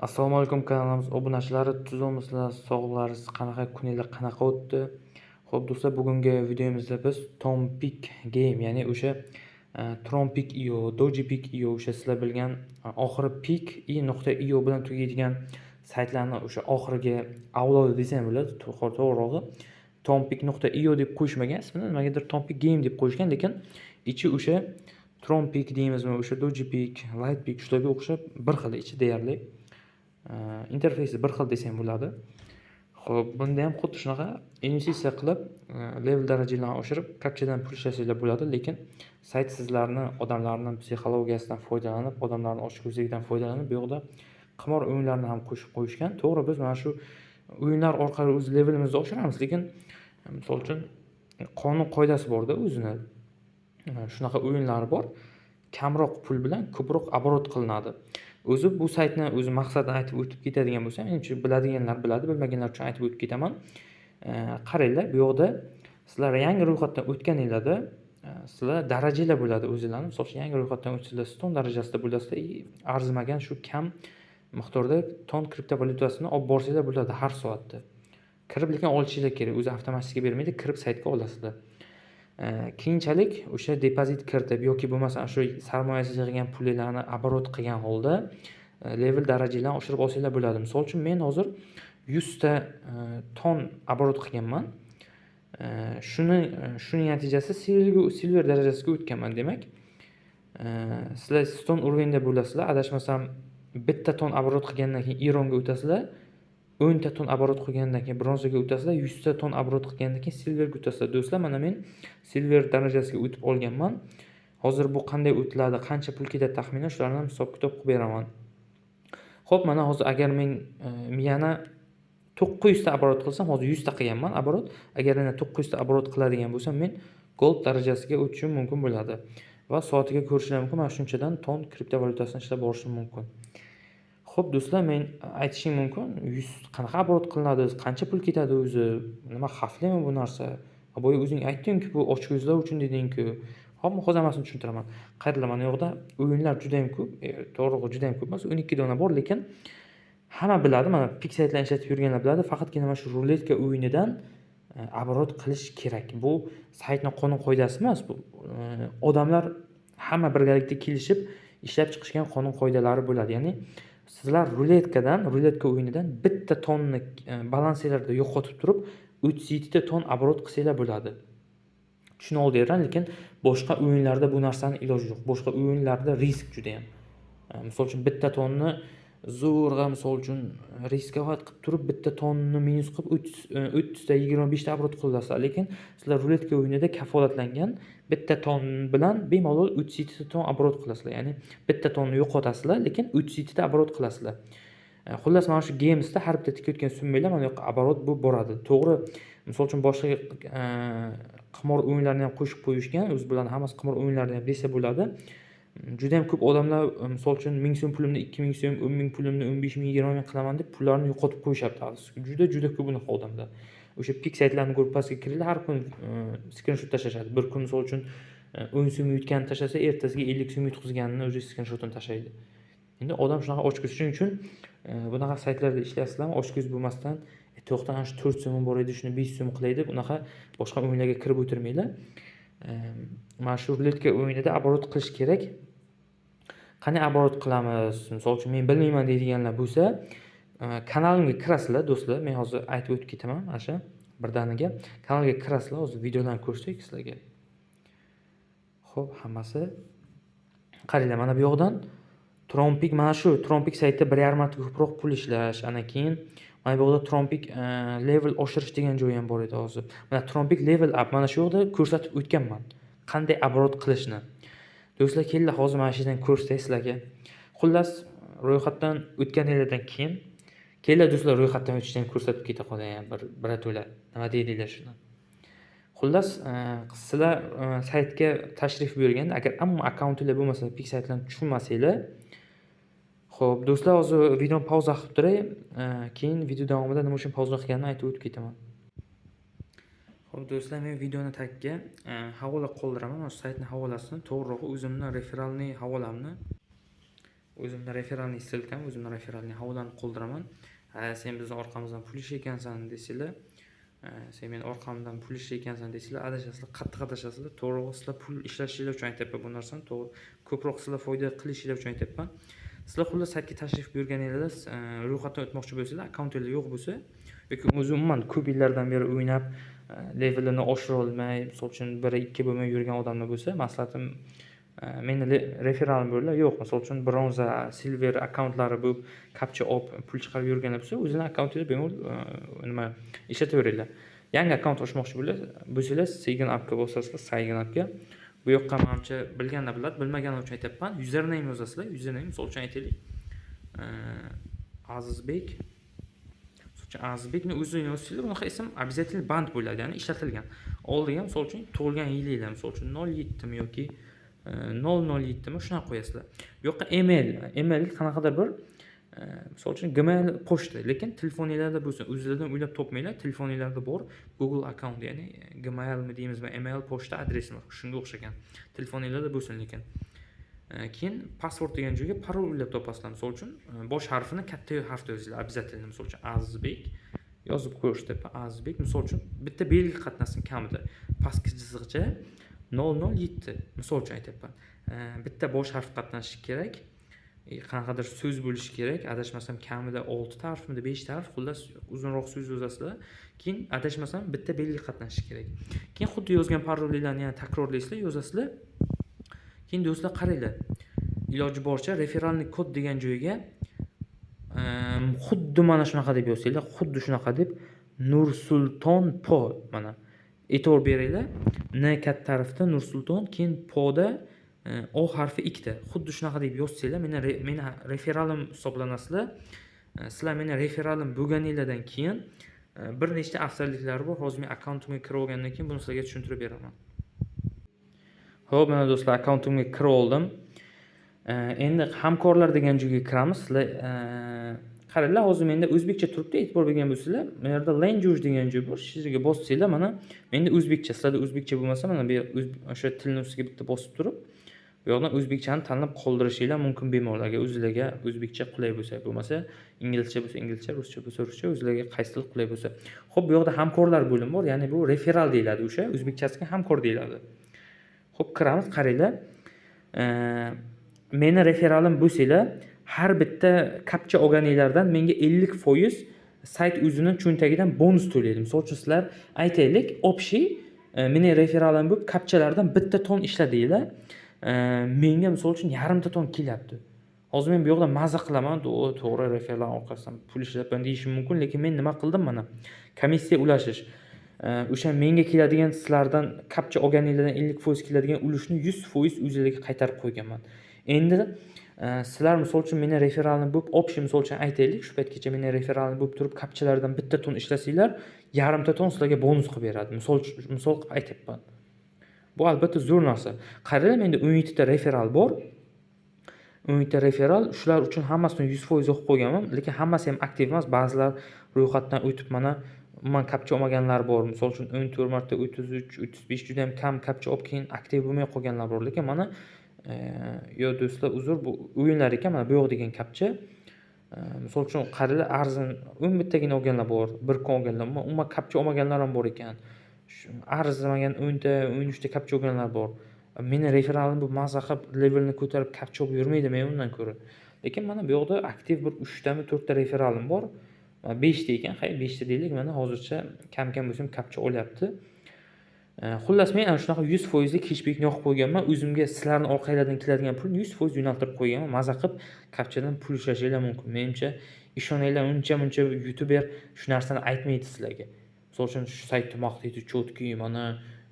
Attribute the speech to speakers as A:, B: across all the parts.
A: Assalomu alaykum, kanalimiz obunachilari, tuzukmisizlar, sog'liqlaringiz qanaqa, kuninglar qanaqa o'tdi? Xo'p, do'stlar, bugungi videomizda biz Tompic Game, ya'ni o'sha Tronpick.io, Dogepick.io, o'sha sizlar bilgan oxiri pick i nuqta io bilan tugaydigan saytlarni o'sha oxirgi avlodi desam bo'ladi, to'g'rirog'i Tompick.io deb qo'yishmagan ismini, nimagadir Tompic Game deb qo'yishgan, lekin ichi o'sha Tronpick deymizmi, o'sha Dogepick, Litepick, shularga o'xshab bir xil ichi deyarli. Interfeysi bir xil desam bo'ladi. Xo'p, bunda ham xuddi shunaqa investitsiya qilib, level darajalarni oshirib, kapchadan pul ishlasanglar bo'ladi, lekin sayt sizlarni, odamlarni psixologiyasidan foydalanib, odamlarni ochko'zligidan foydalanib, bu yoqda qimor o'yinlarini ham qo'shib qo'yishgan. To'g'ri, biz mana shu o'yinlar orqali o'z levelimizni oshiramiz, lekin misol uchun qonun qoidasi borda o'zini. Shunaqa o'yinlar bor. Kamroq pul bilan ko'proq оборот qilinadi. O'zi bu saytni o'zi maqsadini aytib o'tib ketadigan bo'lsam, menimcha, biladiganlar biladi, bilmaganlar uchun aytib o'tib ketaman. Qaranglar, bu yoqda sizlar yangi ro'yxatdan o'tganinglarda sizlar darajalar bo'ladi o'zinglarni. Misol uchun, yangi ro'yxatdan o'tsanglar, stone darajasida bo'lasizlar и arzimagan shu kam miqdorda ton kriptovalyutasini olib borsanglar bo'ladi har soatda. Kirib lekin olishinglar kerak, o'zi avtomatik bermaydi, kirib saytga olasizlar. Keyinchalik o'sha depozit kiritib yoki bo'lmasa shu sarmoyasiz yig'gan pulinglarni оборот qilgan holda level darajalarni oshirib olsanglar bo'ladi. Misol uchun, men hozir 100 ta ton оборот qilganman. Shuni natijasi silver darajasiga o'tganman. Demak, sizlar stone уровень da bo'lasizlar. Adashmasam, bitta ton оборот qilgandan keyin ironga o'tasizlar. 10 ta ton оборот qilgandan keyin bronzaga o'tasizlar, 100 ta ton оборот qilgandan keyin silverga o'tasizlar. Do'stlar, mana men silver darajasiga o'tib olganman. Hozir bu qanday o'tiladi, qancha pul ketadi taxminan, shularni ham hisob kitob qilib beraman. Xo'p, mana hozir agar men yana 900 ta оборот qilsam, hozir 100 ta qilganman оборот. Agar yana 900 ta оборот qiladigan bo'lsam, men gold darajasiga o'tishim mumkin bo'ladi. Va soatiga ko'rishlar mumkin, mana shunchadan ton kriptovalyutasini ishlab borishim mumkin. Xo'p, do'stlar, men aytishim mumkin, 100 qanaqa оборот qilinadi, qancha pul ketadi o'zi, nima, xavflimi bu narsa? Boya o'zing aytding-ku, bu ochko'zlar uchun deding-ku. Xo'p, hozir hammasini tushuntiraman. Qaranglar, mana bu yoqda o'yinlar judayam ko'p, to'g'rirog'i judayam ko'p emas, 12 dona bor, lekin hamma biladi, mana pik saytlarni ishlatib yurganlar biladi, faqatgina mana shu ruletka o'yinidan оборот qilish kerak. Bu saytni qonun qoidasi emas, bu odamlar hamma birgalikda kelishib ishlab chiqishgan qonun qoidalari bo'ladi. Ya'ni sizlar ruletkadan, ruletka o'yinidan bitta tonni balansinglarda yo'qotib turib, 37 ta ton оборот qilsanglar bo'ladi. Tushuna oldinglar, lekin boshqa o'yinlarda bu narsani iloji yo'q. Boshqa o'yinlarda risk judayam. Misol uchun, bitta tonni zo'rg'a, misol uchun, рисковать qilib turib, bitta tonni minus qilib 30 ta, 25 ta оборот qilasizlar. Lekin sizlar ruletka o'yinida kafolatlangan bitta ton bilan bemalol 37 ta ton оборот qilasizlar. Ya'ni bitta tonni yo'qotasizlar, lekin 37 ta оборот qilasizlar. Xullas, mana shu gamesda har bitta tikayotgan summanglar mana bu yoqqa оборот bo'lib boradi. To'g'ri, misol uchun, boshqa qimor o'yinlarini ham qo'shib qo'yishgan, o'zi bularni hammasi qimor o'yinlari ham desa bo'ladi. Judayam ko'p odamlar, misol uchun, 1000 so'm pulimni 2000 so'm, 10 000 pulimni 15 000, 20 000 qilaman deb pullarni yo'qotib qo'yishyapti. Juda juda ko'p unaqa odamlar. O'sha pik saytlarni gruppasiga kiringlar, har kun skrinshot tashlashadi. Bir kun, misol uchun, 10 so'm yutganini tashlasa, ertasiga 50 so'm yutqizganini o'zi skrinshotini tashlaydi. Endi odam shunaqa ochko'z. Shuning uchun bunaqa saytlarda ishlayapsizlarmi, ochko'z bo'lmasdan, to'xta, ana shu 4 so'mim bor edi, shuni 5 so'm qilay deb unaqa boshqa o'yinlarga kirib o'tirmanglar. Mana shu ruletka o'yinida оборот qilish kerak. Qanday оборот qilamiz? Misol uchun, men bilmayman deydiganlar bo'lsa, kanalimga kirasizlar, do'stlar. Men hozir aytib o'tib ketaman mana shu birdaniga. Kanalga kirasizlar, hozir videolarni ko'rsatay sizlarga. Xo'p, hammasi. Qaranglar, mana bu yoqdan Tronpick, mana shu Tronpick saytida 1,5 marta ko'proq pul ishlash, ana keyin mana bu yoqda Tronpick level oshirish degan joyi ham bor edi hozir. Mana Tronpick level up, mana shu yoqda ko'rsatib o'tganman, qanday оборот qilishni. Do'stlar, kelinglar, hozir mana shu yerdan ko'rsatay sizlarga. Xullas, ro'yxatdan o'tganinglardan keyin, kelinglar, do'stlar, ro'yxatdan o'tishni ham ko'rsatib keta qolay bir birato'la. Nima deydinglar shuni? Xullas, sizlar saytga tashrif buyurganda, agar hamma akkauntinglar bo'lmasa, pik saytlarni tushunmasanglar, xo'p, do'stlar, hozir videoni pauza qilib turay, keyin video davomida nima uchun pauza qilganimni aytib o'tib ketaman. Xo'p, do'stlar, men videoni tagiga havola qoldiraman, mana shu saytni havolasini, to'g'rirog'i o'zimni реферальный havolamni. O'zimni реферальный ссылка m, o'zimni реферальный havolani qoldiraman. Ha, sen bizni orqamizdan pul ishlayotgansan desanglar, sen meni orqamdan pul ishlayotgansan desanglar, adashasizlar, qattiq adashasizlar. To'g'rirog'i, sizlar pul ishlashinglar uchun aytyapman bu narsani, to'g'ri, ko'proq sizlar foyda qilishinglar uchun aytyapman. Sizlar xullas saytga tashrif buyurganinglarda, ro'yxatdan o'tmoqchi bo'lsanglar, akkauntinglar yo'q bo'lsa yoki o'zi umuman ko'p yillardan beri o'ynab, levelini oshira olmay, misol uchun, biri ikki bo'lmay yurgan odamlar bo'lsa, maslahatim, meni реферал im bo'llar yo'q, misol uchun, bronza, silver akkauntlari bo'lib, kapcha olib pul chiqarib yurganlar bo'lsa, o'zini akkauntinglar bemalol nima ishlataveringlar. Yangi akkaunt ochmoqchi bo'lsanglar, sign upga bosasizlar. Sign upga bu yoqqa, manimcha, bilganlar biladi, bilmaganlar uchun aytyapman, username yozasizlar. Username, misol uchun, aytaylik, Azizbek, misol uchun, Azizbekni o'zini yozsanglar, bunaqa ism обязательно band bo'ladi, ya'ni ishlatilgan. Oldiga, misol uchun, tug'ilgan yilinglar, misol uchun, 07mi yoki 007mi, shunaqa qo'yasizlar. Bu yoqqa email, qanaqadir bir, misol uchun, Gmail pochta, lekin telefoninglarda bo'lsin, o'zinglardan o'ylab topmanglar, telefoninglarda bor Google akkaunt, ya'ni Gmailmi deymizmi, email pochta adresimi, shunga o'xshagan telefoninglarda bo'lsin lekin. Keyin password degan joyga parol o'ylab topasizlar. Misol uchun, bosh harfini katta harfda yozinglar обязательно. Misol uchun, Azizbek yozib ko'rish, Azizbek, misol uchun, bitta belgi qatnasin kamida, pastki chizig'icha 007, misol uchun aytyapman. Bitta bosh harf qatnashishi kerak, qanaqadir so'z bo'lishi kerak, adashmasam, kamida oltita harfmidi, beshta harf, xullas, uzunroq so'z yozasizlar. Keyin, adashmasam, bitta belgi qatnashishi kerak. Keyin xuddi yozgan parolinglarni yana takrorlaysizlar, yozasizlar. Keyin, do'stlar, qaranglar, iloji boricha реферальный kod degan joyga xuddi mana shunaqa deb yozsanglar, xuddi shunaqa deb, Nursulton Po, mana, e'tibor beringlar, N katta harfda Nursulton, keyin Poda O harfi ikkita, xuddi shunaqa deb yozsanglar, meni реферал im hisoblanasizlar. Sizlar meni реферал im bo'lganinglardan keyin bir nechta afzalliklari bor. Hozir men akkauntimga kirib olgandan keyin buni sizlarga tushuntirib beraman. Ho'p, mana, do'stlar, akkauntimga kirib oldim. Endi hamkorlar degan joyga kiramiz. Sizlar qaranglar, hozir menda o'zbekcha turibdi, e'tibor bergan bo'lsanglar, bu yerda language degan joy bor, shu yerga bossanglar, mana, menda o'zbekcha. Sizlarda o'zbekcha bo'lmasa, mana bu yer o'sha tilni ustiga bitta bosib turib, bu yoqdan o'zbekchani tanlab qoldirishinglar mumkin bemalol, agar o'zinglarga o'zbekcha qulay bo'lsa. Bo'lmasa, inglizcha bo'lsa inglizcha, ruscha bo'lsa ruscha, o'zinglarga qaysi til qulay bo'lsa. Ho'p, bu yoqda hamkorlar bo'limi bor, ya'ni bu referal deyiladi, o'sha o'zbekchasiga hamkor deyiladi. Ho'p, kiramiz. Qaranglar, meni реферал im bo'lsanglar, har bitta kapcha olganinglardan menga 50% sayt o'zini cho'ntagidan bonus to'laydi. Misol uchun, sizlar, aytaylik, общий meni реферал im bo'lib, kapchalardan bitta ton ishladinglar, menga, misol uchun, yarimta ton kelyapti. Hozir men bu yoqda maza qilaman, to'g'ri, referal orqasidan pul ishlayapman deyishim mumkin, lekin men nima qildim? Mana, komissiya ulashish, o'sha menga keladigan, sizlardan kapcha olganinglardan 50% keladigan ulushni 100% o'zinglarga qaytarib qo'yganman. Endi sizlar, misol uchun, meni реферал im bo'lib, общий, misol uchun, aytaylik, shu paytgacha meni реферал im bo'lib turib, kapchalardan bitta ton ishlasanglar, yarimta ton sizlarga bonus qilib beradi, misol misol qilib aytyapman. Bu albatta zo'r narsa. Qaranglar, menda 17 ta referal bor, 17 ta referal. Shular uchun hammasini 100% yoqib qo'yganman, lekin hammasi ham aktiv emas. Ba'zilar ro'yxatdan o'tib, mana, umuman kapcha olmaganlar bor. Misol uchun, 14 marta, 33, 35, juda yam kam kapcha olib, keyin aktiv bo'lmay qolganlar bor. Lekin mana, yo, do'stlar, uzr, bu o'yinlar ekan. Mana bu yoq degan kapcha, misol uchun, qaranglar, arzon, 11 tagina olganlar bor, bir kun olganlar, umuman kapcha olmaganlar ham bor ekan. Arzimagan 10 ta, 13 ta kapcha olganlar bor. Meni реферал im bu maza qilib, levelni ko'tarib, kapcha olib yurmaydi men undan ko'ra. Lekin mana bu yoqda aktiv bir uchtami, to'rtta реферал im bor, beshta ekan, hay, beshta deylik. Mana, hozircha kam kam bo'lsa ham kapcha olyapti. Xullas, men ana shunaqa 100 foizli keshbekni yoqib qo'yganman o'zimga. Sizlarni orqanglardan keladigan pulni 100% yo'naltirib qo'yganman. Maza qilib kapchadan pul ishlashinglar mumkin. Menimcha, ishoninglar, uncha muncha youtuber shu narsani aytmaydi sizlarga. Misol uchun, shu saytni maqtaydi, четкий, mana,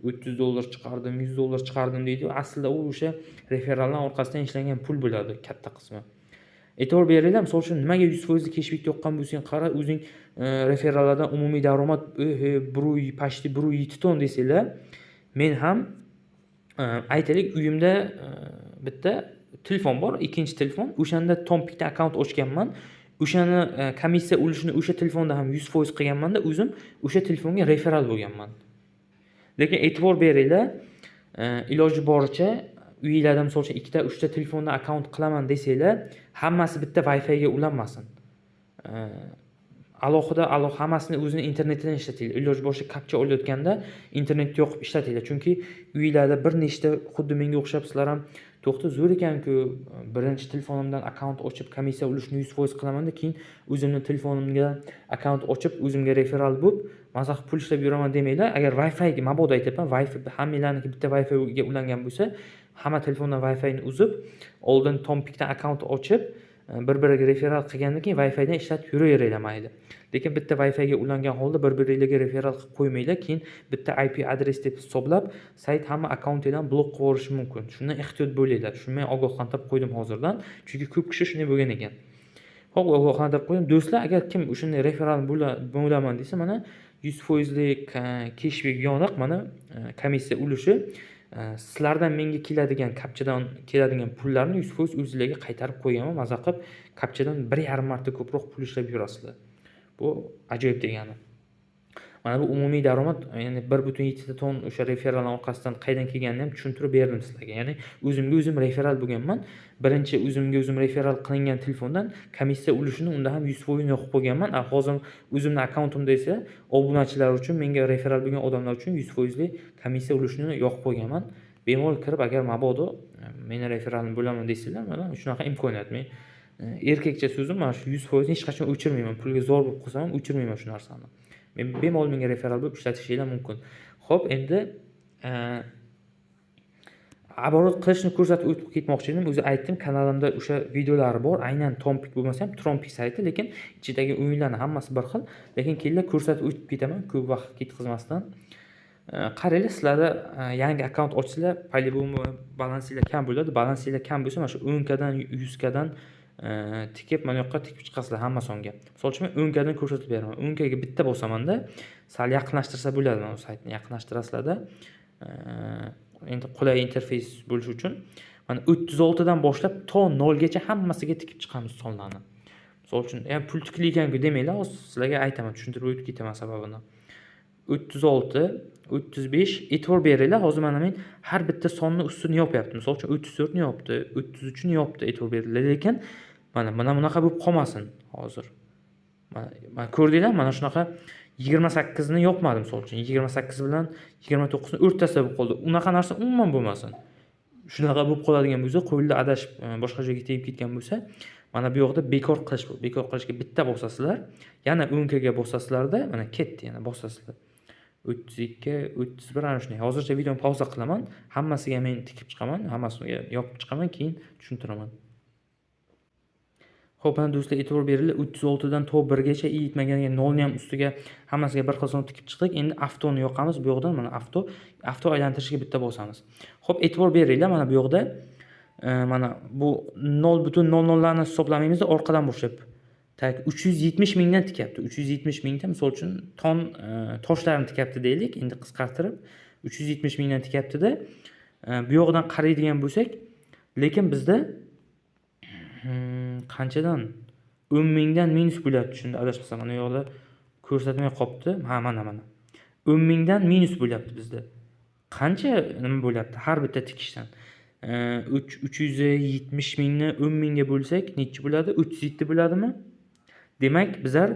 A: 30 dollar chiqardim, 100 dollar chiqardim deydi. Aslida u o'sha referallar orqasidan ishlangan pul bo'ladi katta qismi. E'tibor beringlar, misol uchun, nimaga 100 foizli keshbek yoqqan bo'lsang, qara o'zing, referallardan umumiy daromad bir почти 1,7 ton desanglar, men ham, aytaylik, uyimda bitta telefon bor, ikkinchi telefon, o'shanda Tompikda akkaunt ochganman. O'shani komissiya ulushini o'sha telefonda ham 100% qilganmanda, o'zim o'sha telefonga referal bo'lganman. Lekin e'tibor beringlar, iloji boricha Uyinglarda, misol uchun, ikkita, uchta telefondan akkaunt qilaman desanglar, hammasi bitta Wi-Figa ulanmasin. Alohida alohida hammasini o'zini internetidan ishlatinglar. Iloji boricha kapcha olayotganda internetni yoqib ishlatinglar. Chunki uyinglarda bir nechta, xuddi menga o'xshab sizlar ham, to'xta, zo'r ekanku, birinchi telefonimdan akkaunt ochib, komissiya ulushini 100% qilamanda, keyin o'zimni telefonimga akkaunt ochib, o'zimga referal bo'lib, maza qilib pul ishlab yuraman demanglar. Agar Wi-Fi, mabodo aytyapman, Wi-Fi hammanglarniki bitta Wi-Figa ulangan bo'lsa, hamma telefondan Wi-Fini uzib, oldin Tompikdan akkaunt ochib, bir biriga referal qilgandan keyin Wi-Fidan ishlatib yuraveringlar, mayli. Lekin bitta Wi-Figa ulangan holda bir biringlarga referal qilib qo'ymanglar. Keyin bitta IP adres deb hisoblab, sayt hamma akkauntinglarni blok qilib yuborishi mumkin. Shundan ehtiyot bo'linglar. Shuni men ogohlantirib qo'ydim hozirdan, chunki ko'p kishi shunday bo'lgan ekan. Ho'p, ogohlantirib qo'ydim. Do'stlar, agar kim o'shanday referal bo'laman desa, mana 100 foizlik keshbek yoniq, mana komissiya ulushi, sizlardan menga keladigan kapchadan keladigan pullarni 100% o'zinglarga qaytarib qo'yganman. Maza qilib kapchadan 1,5 marta ko'proq pul ishlab yurasizlar. Bu ajoyib degani. Mana bu umumiy daromad, ya'ni 1,7 ta ton o'sha referalni orqasidan qayerdan kelganini ham tushuntirib berdim sizlarga. Ya'ni o'zimga o'zim referal bo'lganman. Birinchi o'zimga o'zim referal qilingan telefondan komissiya ulushini unda ham 100% yoqib qo'yganman. A hozir o'zimni akkauntimda esa obunachilar uchun, menga referal bo'lgan odamlar uchun 100 foizli komissiya ulushini yoqib qo'yganman. Bemalol kirib, agar mabodo meni referalim bo'laman desanglar, mana shunaqa imkoniyat. Men erkakcha so'zim, mana shu 100%ni hech qachon o'chirmayman. Pulga zor bo'lib qolsam ham o'chirmayman shu narsani. Men bemalol menga referal bo'lib ishlatishinglar mumkin. Ho'p, endi оборот qilishni ko'rsatib o'tib ketmoqchi edim. O'zi aytdim, kanalimda o'sha videolari bor. Aynan Tompik bo'lmasa ham, Trompik sayti, lekin ichidagi o'yinlarni hammasi bir xil. Lekin kelinglar, ko'rsatib o'tib ketaman ko'p vaqt ketkazmasdan. Qaranglar, sizlarda yangi akkaunt ochsanglar, по-любому balansinglar kam bo'ladi. Balansinglar kam bo'lsa, mana shu 10 kadan, 100 kadan tikib, mana yoqqa tikib chiqasizlar hamma songa. Misol uchun, men 10 kadan ko'rsatib beraman. 10 kaga bitta bosamanda, sal yaqinlashtirsa bo'ladi. Mana bu saytni yaqinlashtirasizlarda, endi qulay interfeys bo'lishi uchun mana 36dan boshlab to 0gacha hammasiga tikib chiqamiz sonlarni. Misol uchun, pul tikli ekanku demanglar, hozir sizlarga aytaman, tushuntirib o'tib ketaman sababini. 36, 35, e'tibor beringlar, hozir mana men har bitta sonni ustini yopyapti. Misol uchun, 34ni yopdi, 33ni yopdi, e'tibor beringlar. Lekin mana bunaqa bo'lib qolmasin hozir. Mana ko'rdinglar, mana shunaqa 28ni yopmadi, misol uchun, 28 bilan 29ni o'rtasida bo'lib qoldi. Unaqa narsa umuman bo'lmasin. Shunaqa bo'lib qoladigan bo'lsa, qo'lda adashib boshqa joyga tegib ketgan bo'lsa, mana bu yoqda bekor qilish, bekor qilishga bitta bosasizlar, yana 10 kaga bosasizlarda, mana ketdi, yana bosasizlar. 32, 31, ana shunday. Hozircha videoni pauza qilaman. Hammasiga men tikib chiqaman, hammasiga yopib chiqaman, keyin tushuntiraman. Xo'p, mana do'stlar, e'tibor beringlar, 36dan to 1gacha i yetmaganiga 0ni ham ustiga hammasiga bir xil son tikib chiqdik. Endi avtoni yoqamiz bu yoqdan, mana avto, avto aylantirishga bitta bosamiz. Xo'p, e'tibor beringlar, mana bu yoqda mana bu 0,00larni hisoblamaymiz, orqadan boshlab. Так, 370 mingdan tikyapti. 370 mingta, misol uchun, ton toshlarni tikyapti deylik, endi qisqartirib 370 mingdan tikyaptida. Bu yoqdan qaraydigan bo'lsak, lekin bizda qanchadan 10 mingdan minus bo'lyapti shunda, adashmasam, mana bu yoqda ko'rsatmay qolibdi. Ha, mana 10 mingdan minus bo'lyapti bizda. Qancha nima bo'lyapti har bitta tikishdan? 370 mingni 10 mingga bo'lsak nechi bo'ladi? 37 bo'ladimi? Demak, bizlar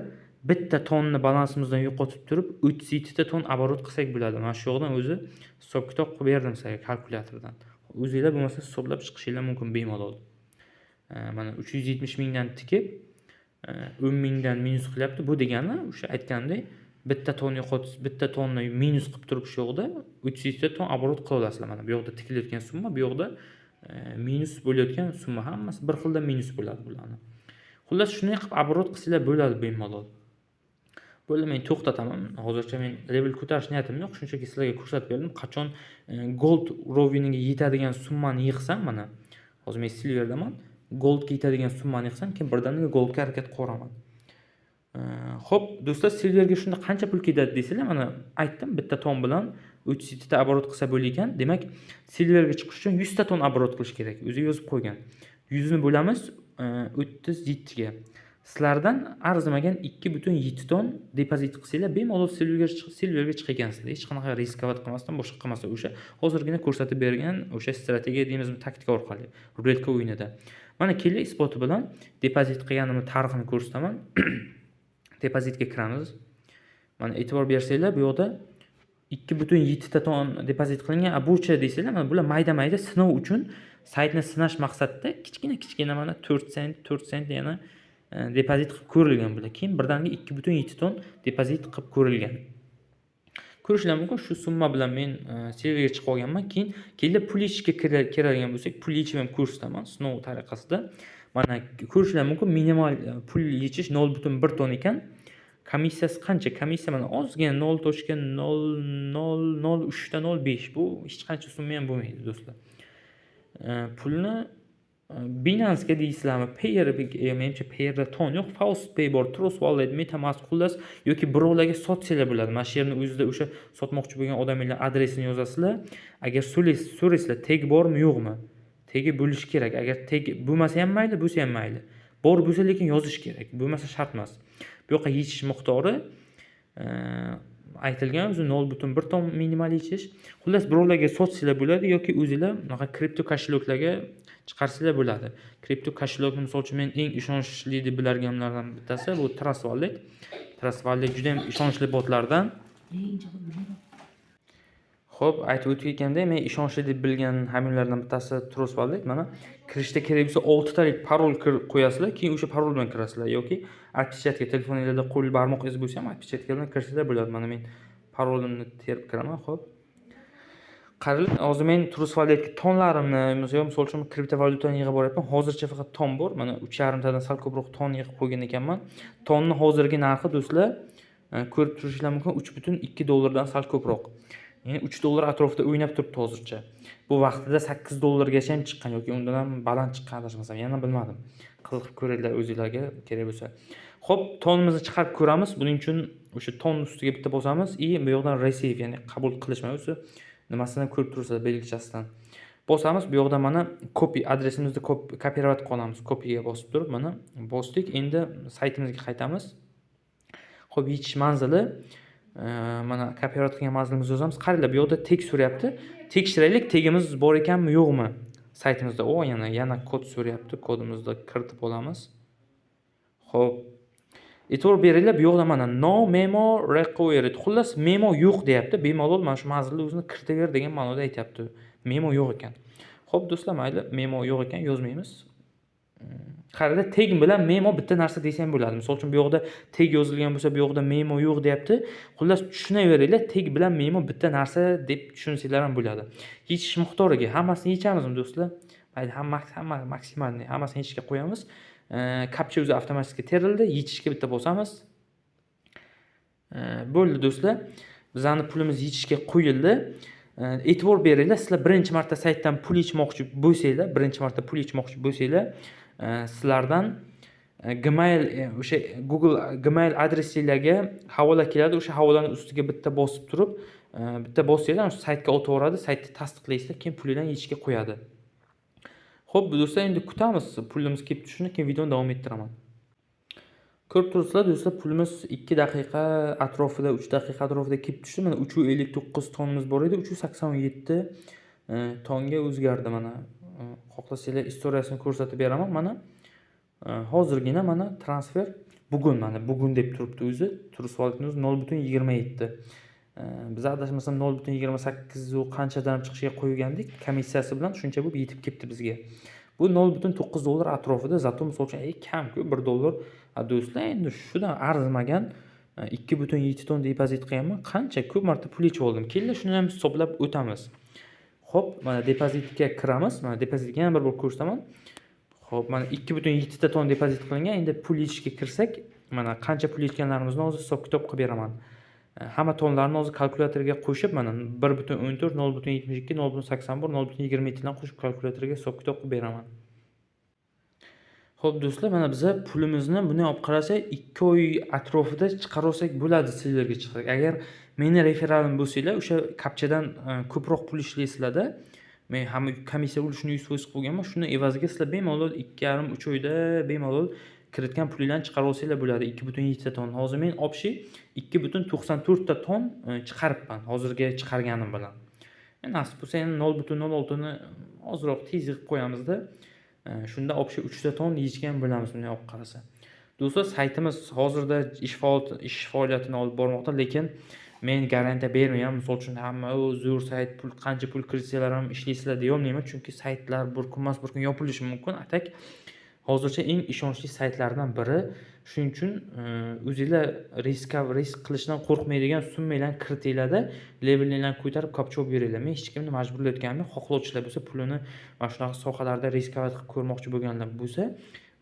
A: bitta tonni balansimizdan yo'qotib turib, 37 ta ton оборот qilsak bo'ladi. Mana shu yoqdan o'zi hisob kitob qilib berdim sizlarga kalkulyatordan. O'zinglar bo'lmasa hisoblab chiqishinglar mumkin bemalol. Mana 370 mingdan tikib, 10 mingdan minus qilyapti. Bu degani o'sha aytganimdek, bitta ton yo'qotib, bitta tonni minus qilib turib, shu yoqda 37 ta ton оборот qila olasizlar. Mana bu yoqda tikilayotgan summa, bu yoqda minus bo'layotgan summa, hammasi bir xilda minus bo'ladi bularni. Xullas, shunday qilib оборот qilsanglar bo'ladi bemalol. Bo'ldi, men to'xtataman. Hozircha men level ko'tarish niyatim yo'q. Shunchaki sizlarga ko'rsatib berdim. Qachon gold уровень iga yetadigan summani yig'sam, mana hozir men silverdaman. Goldga yetadigan summani yig'sam, keyin birdaniga goldga harakat qilaveraman. Xo'p, do'stlar, silverga shunda qancha pul ketadi desanglar, mana aytdim, bitta ton bilan 37 ta оборот qilsa bo'lar ekan. Demak, silverga chiqish uchun 100 ta ton оборот qilish kerak. O'zi yozib qo'ygan. 100 ni bo'lamiz 37 ga. Sizlardan arzimagan 2,7 ton depozit qilsanglar, bemalol silverga chiqekansizlar. Hech qanaqa рисковать qilmasdan, boshqa qilmasdan, o'sha hozirgina ko'rsatib bergan o'sha strategiya deymizmi, taktika orqali ruletka o'yinida. Mana kelinglar, isboti bilan depozit qilganimni tarixini ko'rsataman. Depozitga kiramiz. Mana, e'tibor bersanglar, bu yoqda 2,7 ta ton depozit qilingan. A buchi desanglar, mana bular mayda mayda sinov uchun, saytni sinash maqsadida kichkina kichkina, mana 4 sent, 4 sent yana depozit qilib ko'rilgan bular. Keyin birdaniga 2,7 ton depozit qilib ko'rilgan. Ko'rishlar mumkin, shu summa bilan men silverga chiqib olganman. Keyin kelinglar, pul yechishga kiradigan bo'lsak, pul yechib ham ko'rsataman sinov tariqasida. Mana, ko'rishlar mumkin, minimal pul yechish 0,1 ton ekan. Komissiyasi qancha? Komissiya mana ozgina, 0.0003 ta 0,5. Bu hech qancha summa ham bo'lmaydi, do'stlar. Pulni Binance'ga deysizlarmi, Payeer, menimcha, Payeerda ton yo'q, FaucetPay bor, Trust Wallet, MetaMask, xullas, yoki birovlarga sotsanglar bo'ladi. Mana shu yerni o'zida o'sha sotmoqchi bo'lgan odaminglar adresini yozasizlar. Agar so'raysizlar, teg bormi, yo'qmi? Tegi bo'lishi kerak. Agar teg bo'lmasa ham mayli, bo'lsa ham mayli. Bor bo'lsa lekin yozish kerak, bo'lmasa shart emas. Bu yoqqa yechish miqdori aytilgan o'zi, 0,1 ton minimal yechish. Xullas, birovlarga sotsanglar bo'ladi yoki o'zinglar bunaqa kripto кошелёк larga chiqarsanglar bo'ladi. Kripto кошелёк ni, misol uchun, men eng ishonchli deb bilarganlardan bittasi bu Trust Wallet. Trust Wallet juda ham ishonchli botlardan. Xo'p, aytib o'tib, men ishonchli deb bilgan hamyonlardan bittasi Trust Wallet. Mana, kirishda kerak bo'lsa 6 talik parol qo'yasizlar, keyin o'sha parol bilan kirasizlar yoki отпечатка, telefoninglarda qo'l barmoq izi bo'lsa ham, отпечатка bilan kirsanglar bo'ladi. Mana, men parolimni terib kiraman, xo'p. Qaranglar, hozir men Trust Walletga tonlarimni, misol uchun, kriptovalyutani yig'ib boryapman. Hozircha faqat ton bor. Mana, 3,5 tadan sal ko'proq ton yig'ib qo'ygan ekanman. Tonni hozirgi narxi, do'stlar, ko'rib turishinglar mumkin, 3,2 dollardan sal ko'proq. Ya'ni 3 dollar atrofida o'ynab turibdi hozircha. Bu vaqtida 8 dollargacha ham chiqqan yoki undan ham baland chiqqan, adashmasam, yana bilmadim. Qiziqib ko'ringlar o'zinglarga kerak bo'lsa. Xo'p, tonimizni chiqarib ko'ramiz. Buning uchun o'sha ton ustiga bitta bosamiz и bu yoqdan receive, ya'ni qabul qilish, mana o'zi nimasidan ko'rib turibsizlar, belgichasidan. Bosamiz, bu yoqda mana copy adresimizni копировать qilib olamiz. Copyga bosib turib, mana, bosdik. Endi saytimizga qaytamiz. Xo'p, yechish manzili, mana, копировать qilgan manzilimizni yozamiz. Qaranglar, bu yoqda teg so'rayapti. Tekshiraylik, tegimiz bor ekanmi, yo'qmi saytimizda. O, yana kod so'rayapti. Kodimizni kiritib olamiz. Xo'p. E'tibor beringlar, bu yoqda mana no memo required. Xullas, memo yo'q deyapti. Bemalol mana shu manzilni o'zini kiritaver degan ma'noda aytyapti. Memo yo'q ekan. Xo'p, do'stlar, mayli, memo yo'q ekan, yozmaymiz. Qaranglar, teg bilan memo bitta narsa desa ham bo'ladi. Misol uchun, bu yoqda teg yozilgan bo'lsa, bu yoqda memo yo'q deyapti. Xullas, tushunaveringlar, teg bilan memo bitta narsa deb tushunsanglar ham bo'ladi. Yechish miqdoriga hammasini yechamizmi, do'stlar? Mayli, hamma максимальный, hammasini yechishga qo'yamiz. Kapcha o'zi avtomatik terildi. Yechishga bitta bosamiz. Bo'ldi, do'stlar. Bizani pulimiz yechishga qo'yildi. E'tibor beringlar, sizlar birinchi marta saytdan pul yechmoqchi bo'lsanglar, birinchi marta pul yechmoqchi bo'lsanglar, sizlardan Gmail, o'sha Google Gmail adresinglarga havola keladi. O'sha havolani ustiga bitta bosib turib, bitta bossanglar, shu saytga o'tib yuboradi. Saytni tasdiqlaysizlar, keyin pulinglarni yechishga qo'yadi. Xo'p, do'stlar, endi kutamiz pulimiz kelib tushishini, keyin videoni davom ettiraman. Ko'rib turibsizlar, do'stlar, pulimiz 2 daqiqa atrofida, 3 daqiqa atrofida kelib tushdi. Mana, 3,59 tonimiz bor edi, 3,87 tonga o'zgardi mana. Xohlasanglar, istoriyasini ko'rsatib beraman. Mana, hozirgina mana transfer bugun, mana bugun deb turibdi o'zi. Trust Wallet'ni o'zi 0,27. Biz adashmasam 0,28 u qanchadan chiqishiga qo'ygandik. Komissiyasi bilan shuncha bo'lib yetib kelibdi bizga. Bu 0,9 dollar atrofida, зато, misol uchun, kam-ku 1 dollar. A do'stlar, endi shudan arzimagan 2,7 ton depozit qilganman. Qancha ko'p marta pul yechib oldim. Kelinglar, shuni ham hisoblab o'tamiz. Xo'p, mana, depozitga kiramiz. Mana, depozitga yana bir bor ko'rsataman. Xo'p, mana, 2,7 ta ton depozit qilingan. Endi pul yechishga kirsak, mana, qancha pul yechganlarimizni hozir hisob-kitob qilib beraman. Hamma tonlarni hozir kalkulyatorga qo'shib, mana, 1,14, 0,72, 0,81, 0,27 dan qo'shib kalkulyatorga hisob-kitob qilib beraman. Xo'p, do'stlar, mana, biza pulimizni bunday olib qarasak, 2 oy atrofida chiqarib olsak bo'ladi silverga chiqsak. Agar meni referalim bo'lsanglar, o'sha kapchadan ko'proq pul ishlaysizlarda. Men hamma komissiya ulushini 100% qilib qo'yganman. Shuni evaziga sizlar bemalol 2,5-3 oyda bemalol Kiritgan pulinglarni chiqarib olsanglar bo'ladi 2,7 ta ton. Hozir men общий 2,94 ta ton chiqaribman hozirgi chiqarganim bilan. Nasib bo'lsa, yana 0,06 ni ozroq tez yig'ib qo'yamizda. Shunda общий 3 ta ton yechgan bo'lamiz bunday olib qarasa. Do'stlar, saytimiz hozirda ish faoliyatini olib bormoqda, lekin men garantiya bermayman. Misol uchun, hamma "O, zo'r sayt, pul qancha pul kiritsanglar ham ishlaysizlar" deyolmayman, chunki saytlar bir kun emas, bir kun yopilishi mumkin. А так hozircha eng ishonchli saytlardan biri. Shuning uchun o'zinglar risk qilishdan qo'rqmaydigan summalarni kiritinglarda, levelinglarni ko'tarib, капча olib yuringlar. Men hech kimni majburlayotganim yo'q. Xohlovchilar bo'lsa, pulini mana shunaqa sohalarda рисковать qilib ko'rmoqchi bo'lganlar bo'lsa,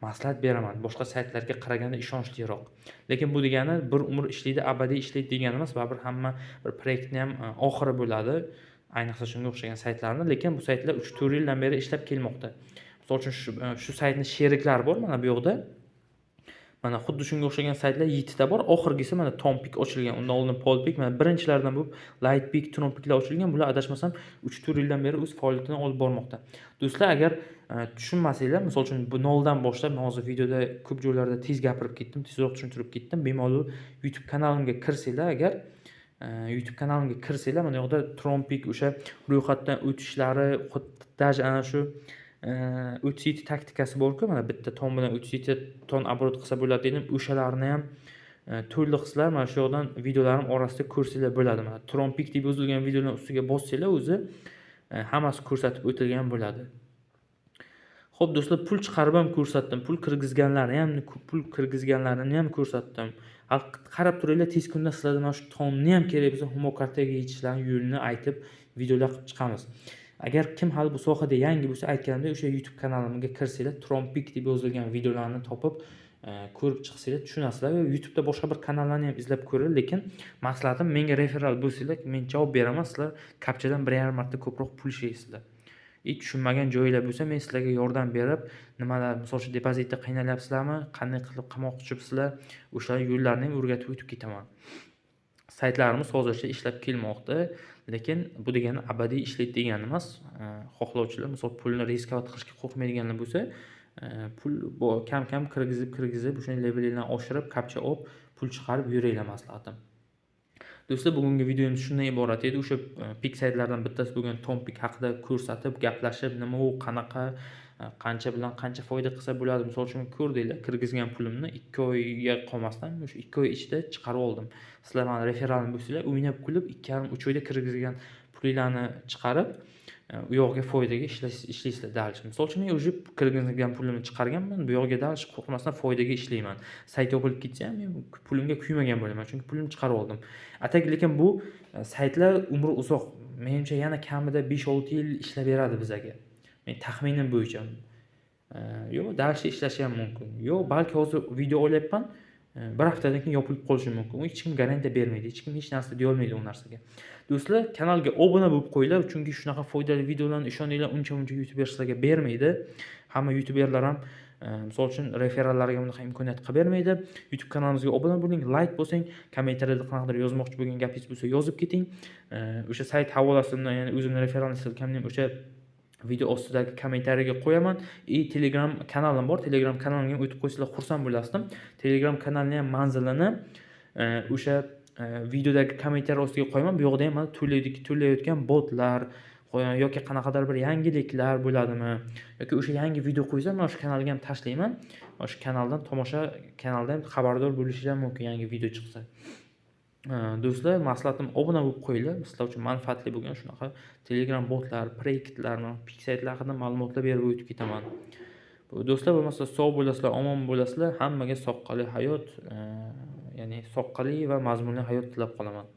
A: maslahat beraman. Boshqa saytlarga qaraganda ishonchliroq. Lekin bu degani bir umr ishlaydi, abadiy ishlaydi degani emas. Baribir hamma bir proyektni ham oxiri bo'ladi. Ayniqsa shunga o'xshagan saytlarni. Lekin bu saytlar 3-4 yildan beri ishlab kelmoqda. Misol uchun, shu saytni sheriklari bor mana bu yoqda. Mana xuddi shunga o'xshagan saytlar 7 ta bor. Oxirgisi mana Tompik ochilgan. Undan oldin Polpik, mana birinchilardan bo'lib Lightpeak, Trompiklar ochilgan. Bular adashmasam 3-4 yildan beri o'z faoliyatini olib bormoqda. Do'stlar, agar tushunmasanglar, misol uchun, bu noldan boshlab, men hozir videoda ko'p joylarda tez gapirib ketdim, tezroq tushuntirib ketdim. Bemalol YouTube kanalimga kirsanglar, agar YouTube kanalimga kirsanglar, mana bu yoqda Trompik o'sha ro'yxatdan o'tishlari, даже ana shu 37 taktikasi bor-ku, mana bitta ton bilan 37 ton оборот qilsa bo'ladi dedim. O'shalarni ham to'liq sizlar mana shu yoqdan videolarim orasida ko'rsanglar bo'ladi. Mana Trompik deb yozilgan videolar ustiga bossanglar, o'zi hammasi ko'rsatib o'tilgan bo'ladi. Xo'p, do'stlar, pul chiqarib ham ko'rsatdim, pul kirgizganlarini ham ko'rsatdim. Qarab turinglar, tez kunda sizlarga mana shu tonni ham kerak bo'lsa, Humo kartaga yechishlarini yo'lini aytib, videolar qilib chiqamiz. Agar kim hali bu sohada yangi bo'lsa, aytganimdek, o'sha YouTube kanalimga kirsanglar, Trompik deb yozilgan videolarni topib, ko'rib chiqsanglar, tushunasizlar va YouTube'da boshqa bir kanallarni ham izlab ko'ringlar, lekin maslahatim, menga referal bo'lsanglar, men javob beraman, sizlar капча dan 1,5 marta ko'proq pul ishlaysizlar. И tushunmagan joyinglar bo'lsa, men sizlarga yordam berib, nimalar, misol uchun, depozitda qiynalyapsizlarmi, qanday qilib qilmoqchisizlar, o'sha yo'llarni ham o'rgatib o'tib ketaman. Saytlarimiz hozircha ishlab kelmoqda, lekin bu degani abadiy ishlaydi degani emas. Xohlovchilar, misol, pulni рисковать qilishga qo'rqmaydiganlar bo'lsa, pul kam-kam kirgizib, kirgizib, o'sha levelinglarni oshirib, капча olib, pul chiqarib yuringlar, maslahatim. Do'stlar, bugungi videomiz shundan iborat edi. O'sha pik saytlardan bittasi bo'lgan Tompik haqida ko'rsatib, gaplashib, nima u, qanaqa, qancha bilan qancha foyda qilsa bo'ladi. Misol uchun, ko'rdinglar, kirgizgan pulimni 2 oyga qolmasdan o'sha 2 oy ichida chiqarib oldim. Sizlar mani referalim bo'lsanglar, o'ynab kulib 2,5-3 oyda kirgizgan pulinglarni chiqarib, u yog'iga foydaga ishlaysizlar дальше. Misol uchun, men уже kirgizgan pulimni chiqarganman, bu yog'iga дальше qo'rqmasdan foydaga ishlayman. Sayt yopilib ketsa ham, men pulimga kuymagan bo'laman, chunki pulimni chiqarib oldim. А так lekin bu saytlar umri uzoq. Menimcha, yana kamida 5-6 yil ishlab beradi bizaga. Men taxminim bo'yicha. Yo'q, дальше ishlashi ham mumkin. Yo'q, balki hozir video olyapman, bir haftadan keyin yopilib qolishi mumkin. U hech kim garantiya bermaydi, hech kim hech narsa deyolmaydi u narsaga. Do'stlar, kanalga obuna bo'lib qo'yinglar, chunki shunaqa foydali videolarni, ishoninglar, uncha-muncha youtuber sizlarga bermaydi. Hamma youtuberlar ham misol uchun referallarga bunaqa imkoniyat qilib bermaydi. YouTube kanalimizga obuna bo'ling, layk bosing, kommentariyada qanaqadir yozmoqchi bo'lgan gapingiz bo'lsa, yozib keting. O'sha sayt havolasini, ya'ni o'zimni referal ссылка mni ham o'sha video ostidagi kommentariyaga qo'yaman. И Telegram kanalim bor. Telegram kanalimga ham o'tib qo'ysanglar, xursand bo'lasizdim. Telegram kanalini ham manzilini o'sha videodagi kommentariy ostiga qo'yaman. Bu yoqda ham mana to'layotgan botlar yoki qanaqadir bir yangiliklar bo'ladimi yoki o'sha yangi video qo'ysam, man o'sha kanalga ham tashlayman. O'sha kanaldan tomosha, kanalda ham xabardor bo'lishinglar mumkin yangi video chiqsa. Do'stlar, maslahatim, obuna bo'lib qo'yinglar. Sizlar uchun manfaatli bo'lgan shunaqa Telegram botlar, proyektlar, pik saytlar haqida ma'lumotlar berib o'tib ketaman. Do'stlar, bo'lmasa sog' bo'lasizlar, omon bo'lasizlar. Hammaga soqqali hayot, ya'ni soqqali va mazmunli hayot tilab qolaman.